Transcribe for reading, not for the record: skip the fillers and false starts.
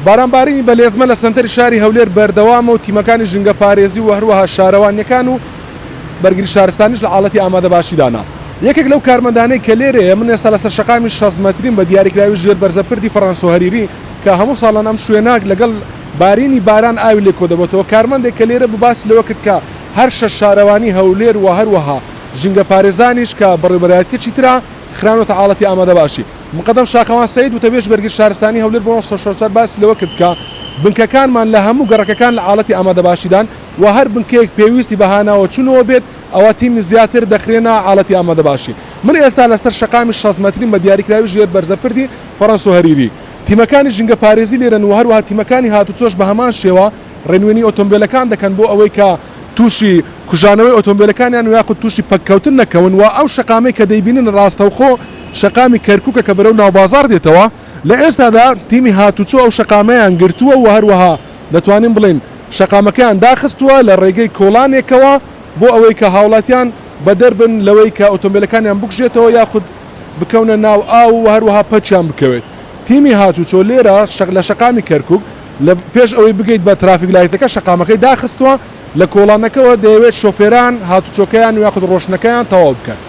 بارانبارینی بەلێزمە لە سەنتەری شاری هەولێر بەردەوامە و تیمەکانی ژینگەپارێزی و هەروەها شارەوانییەکان و بەرگری شارستانیش لە حاڵەتی ئامادەباشیدانە. یەکێک لەو کارمەندانەی کە لێرەیە، من ئێستا لەسەر شەقامی 60 مەتریم بە دیاریکراوی ژێر بەرزە پردی فەڕەنسۆ هەریری کە هەموو ساڵان ئەم شوێنە لەگەڵ بارینی باران ئاوی لێ کۆدەبێتەوە، کارمەندێک کە لێرە بوو باسی لەوە کرد کە هەر شەش شارەوانی هەولێر و هەروەها ژینگەپارێزانیش کە بەڕێوەبەرایەتییەکی ترە خراونەتە حاڵەتی ئامادەباشی. مقەدەم شاخەوان سەید وتەبێژی بەرگری شارستانی هەولێر بۆ 964 باسی لەوە کرد کە بنکەکانمان لە هەموو گەڕەکەکان لە حاڵەتی ئامادەباشیدان و هەر بنکەیەک پێویستی بە هاناوە چونەوە بێت ئەوا تیمی زیاتر دەخرێنە حاڵەتی ئامادەباشی. من ئێستا لەسەر شەقامی 60 مەتریم بە دیاریکراوی ژێر بەرزەپردی فەڕەنسۆ هەریری. تیمەکانی ژینگەپارێزی لێرەن و هەروەها تیمەکانی هاتوچۆش بە هەمان شێوە ڕێنوێنی ئۆتۆمبێلەکان دەکەن بۆ ئەوەی کە تووشی کوژانەوەی ئۆتۆمبێلەکانیان و یاخود تووشی پەککەوتن نەکەون و ئەو شەقامەی کە دەیبینن ڕاستەوخۆ شەقامی کەرکوکە کە بەرەو ناوبازاڕ دێتەوە، لە ئێستادا تیمی هاتوچۆ ئەو شەقامەیان گرتووە و هەروەها دەتوانین بڵێین شەقامەکەیان داخستووە لە ڕێگەی کۆڵانێکەوە بۆ ئەوەی کە هاوڵاتیان بەدەر بن لەوەی کە ئۆتۆمبێلەکانیان بکوژێتەوە یاخود بکەونە ناو ئاو و هەروەها پەکیان بکەوێت. تیمی هاتوچۆ لێرە لە شەقامی کەرکوک لە پێش ئەوەی بگەیت بە ترافیک لایتەکە شەقامەکەی داخستووە، لە کۆڵانەکەوە دەیەوێت شۆفێران هاتوچۆکەیان و یاخود ڕۆشتنەکەیان تەواو بکەن.